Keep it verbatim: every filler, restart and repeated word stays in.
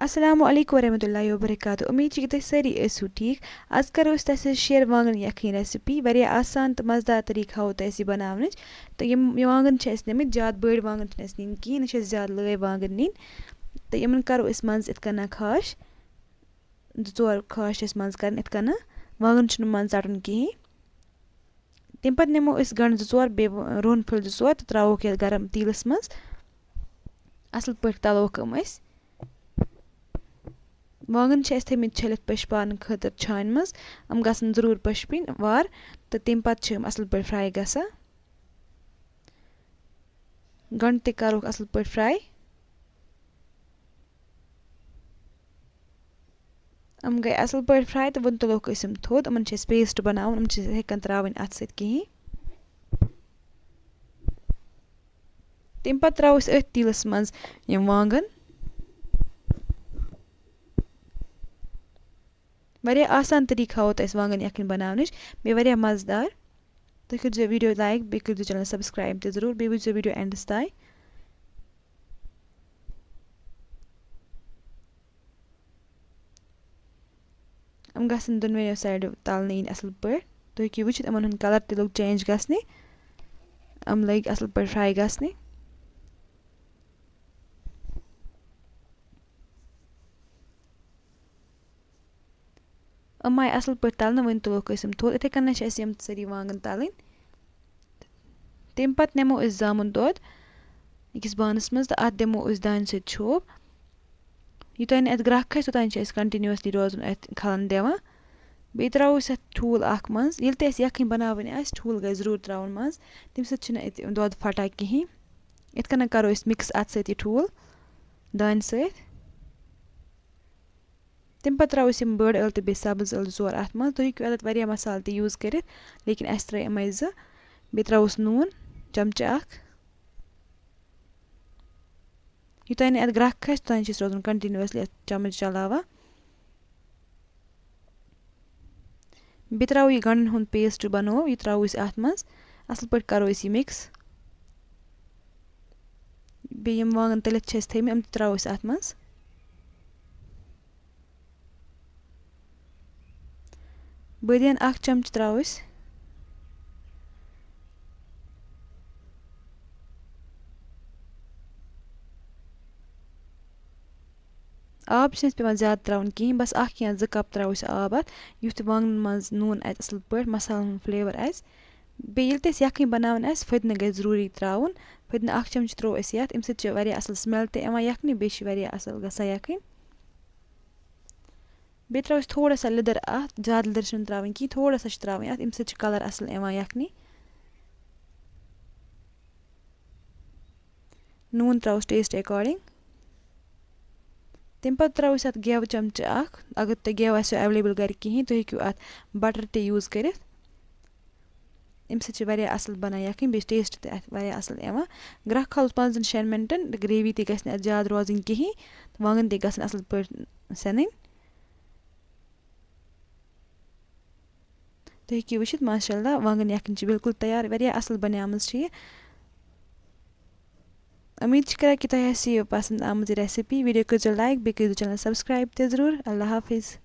السلام علیکم ورحمۃ اللہ وبرکاتہ۔ امید چھِ کہِ تُہۍ سٲری ٲسِو ٹھیٖک۔ آز کرو أسۍ تۄہہِ سۭتۍ share وانٛگن یَکھٕنۍ recipe۔ واریاہ آسان تہٕ مَزٕدار طریٖقہٕ ہاوو تۄہہِ أسۍ یہِ بَناونٕچ۔ تہٕ یِم، یِم وانٛگن چھِ اَسہِ نِمٕتۍ، زیادٕ بٔڑۍ وانٛگن چھِنہٕ اَسہِ نِنۍ کِہیٖنۍ، نہ چھِ اَسہِ زیادٕ لٲے وانٛگن نِنۍ۔ تہٕ یِمن کرو أسۍ منٛزٕ یِتھ کٔنۍ خاش، زٕ ژور خاش چھِ اَسہِ منٛزٕ کرٕنۍ یِتھ کٔنۍ۔ وانٛگن چھُنہٕ منٛزٕ ژَٹُن کِہیٖنۍ۔ تَمہِ پَتہٕ نِمو أسۍ گَنٛڈٕ زٕ ژور، بیٚیہِ رۄہن پھٔلۍ زٕ ژور تہٕ ترٛاووکھ یَتھ گرم تیٖلَس منٛز۔ اَصٕل پٲٹھۍ تَلوکھ یِم أسۍ۔ وانٛگن چھِ اَسہِ تھٲومٕتۍ چھٔلِتھ پٔشپاونہٕ خٲطرٕ چھانہِ منٛز۔ یِم گژھن ضروٗر پٔشپٕنۍ وار تہٕ تَمہِ پَتہٕ چھِ یِم اَصٕل پٲٹھۍ fry گژھان۔ گَنٛڈٕ تہِ کَرُکھ اَصٕل پٲٹھۍ fry۔ یِم گٔے اَصٕل پٲٹھۍ fry تہٕ وۄنۍ تُلوکھ أسۍ یِم تھوٚد۔ یِمَن چھِ اَسہِ paste بَناوُن، یِم چھِ أسۍ ہٮ۪کان ترٛاوٕنۍ اَتھٕ سۭتۍ کِہیٖنۍ۔ تَمہِ پَتہٕ ترٛاوو أسۍ أتھۍ تیٖلَس منٛز یِم وانٛگَن۔ واریاہ آسان طریٖقہٕ ہاوو تۄہہِ أسۍ وانٛگَن یَکھٕنۍ بَناونٕچ، بیٚیہِ واریاہ مَزٕدار۔ تُہۍ کٔرۍزیو video like، بیٚیہِ کٔرۍزیو channel subscribe تہِ ضروٗر، بیٚیہِ وٕچھزیو video endس تام۔ یِم گژھن دۄنوَیو sideو تَلنہٕ یِنۍ اَصٕل پٲٹھۍ۔ تُہۍ ہیٚکِو وٕچھِتھ، یِمَن ہُنٛد colour تہِ لوٚگ change گژھنہِ۔ یِم لٔگۍ اَصٕل پٲٹھۍ fry گژھنہِ۔ یِم آیہِ اَصٕل پٲٹھۍ تَلنہٕ، وۄنۍ تُلوکھ أسۍ یِم تھوٚد۔ یِتھَے کٔنۍ چھِ اَسہِ یِم سٲری وانٛگَن تَلٕنۍ۔ تَمہِ پَتہٕ نِمو أسۍ زامُت دۄد أکِس بانَس منٛز تہٕ اَتھ دِمو أسۍ دانہِ سۭتۍ چھوٚپ۔ یوٚتام نہٕ اَتھ گرٛٮ۪کھ کھسہِ، توٚتام چھِ أسۍ continuously روزُن اَتھ کھَلَن دِوان۔ بیٚیہِ ترٛاوو أسۍ اَتھ ٹھوٗل اَکھ منٛز۔ ییٚلہِ تہِ اَسہِ یَکھٕنۍ بَناوٕنۍ آسہِ، ٹھوٗل گژھِ ضروٗر ترٛاوُن منٛز۔ تَمہِ سۭتۍ چھِنہٕ اَتہِ دۄد پھٹان کِہیٖنۍ۔ یِتھ کٔنۍ کَرو أسۍ mix اَتھ سۭتۍ یہِ ٹھوٗل دانہِ سۭتۍ۔ تَمہِ پَتہٕ ترٛاوو أسۍ یِم بٔڑ ٲلہٕ تہٕ بیٚیہِ سَبٕز ٲلہٕ زٕ ژور اَتھ منٛز۔ تُہۍ ہیٚکِو اَتھ واریاہ مصالہٕ تہِ use کٔرِتھ، لیکِن اَسہِ ترٛٲے یِمَے زٕ۔ بیٚیہِ ترٛاووس نوٗن چَمچہٕ اَکھ۔ یوٚتام نہٕ اَتھ گرٛٮ۪کھ کھسہِ، توٚتام چھِ أسۍ روزُن continuously اَتھ چَمٕچ چلاوان۔ بیٚیہِ ترٛاوو یہِ گَنٛڈَن ہُنٛد paste بَنوو، یہِ ترٛاوو أسۍ اَتھ منٛز۔ اَصٕل پٲٹھۍ کَرو أسۍ یہِ mix۔ بیٚیہِ یِم وانٛگَن تٔلِتھ چھِ اَسہِ تھٲیمٕتۍ، یِم تہِ ترٛاوو أسۍ اَتھ منٛز۔ بٲدیان اَکھ چَمچہٕ ترٛاوو أسۍ۔ آب چھِنہٕ اَسہِ پٮ۪وان زیادٕ ترٛاوُن کِہیٖنۍ، بَس اَکھ یا زٕ cup ترٛاوو أسۍ آب اَتھ، یُتھ وانٛگنَن منٛز نوٗن اَژِ اَصٕل پٲٹھۍ، مصالَن ہُنٛد flavour اَژِ۔ بیٚیہِ ییٚلہِ تہِ اَسہِ یَکھٕنۍ بَناوٕنۍ آسہِ، فٔدنہٕ گژھِ ضروٗری ترٛاوُن۔ فٔدنہٕ اَکھ چَمچہٕ ترٛوو اَسہِ یَتھ، اَمہِ سۭتۍ چھِ واریاہ اَصٕل smell تہِ یِوان یَکھنہِ، بیٚیہِ چھِ واریاہ اَصٕل گژھان یَکھٕنۍ۔ بیٚیہِ ترٛاوو أسۍ تھوڑا سا لیٚدٕر اَتھ، زیادٕ لیٚدٕر چھِنہٕ ترٛاوٕنۍ کِہیٖنۍ، تھوڑا سا چھِ ترٛاوٕنۍ اَتھ، اَمہِ سۭتۍ چھِ colour اَصٕل یِوان یَکھنہِ۔ نوٗن ترٛاووس taste according۔ تَمہِ پَتہٕ ترٛاوو أسۍ اَتھ گٮ۪و چَمچہٕ اَکھ۔ اگر تۄہہِ گٮ۪و آسیو available گَرِ کِہیٖنۍ، تُہۍ ہیٚکِو اَتھ butter تہِ use کٔرِتھ۔ اَمہِ سۭتۍ چھِ واریاہ اَصٕل بَنان یَکھٕنۍ، بیٚیہِ چھِ taste تہِ اَتھ واریاہ اَصٕل یِوان۔ گرٛٮ۪کھ کھالوس پانٛژَن شٮ۪ن مِنٹَن، gravy تہِ گژھِ نہٕ اَتھ زیادٕ روزٕنۍ کِہیٖنۍ، تہٕ وانٛگَن تہِ گژھن اَصٕل پٲٹھۍ سٮ۪نٕنۍ۔ تُہۍ ہیٚکِو وٕچھِتھ، ماشاء اللہ، وانٛگَن یَکھٕنۍ چھِ بِلکُل تیار، واریاہ اَصٕل بَنیمٕژ چھِ یہِ۔ اُمید چھِ کَران کہِ تۄہہِ آسہِ یہِ پَسنٛد آمٕژ یہِ recipe۔ Video کٔرۍزیو like، بیٚیہِ کٔرۍزیو channel subscribe تہِ ضروٗر۔ اللہ حافظ۔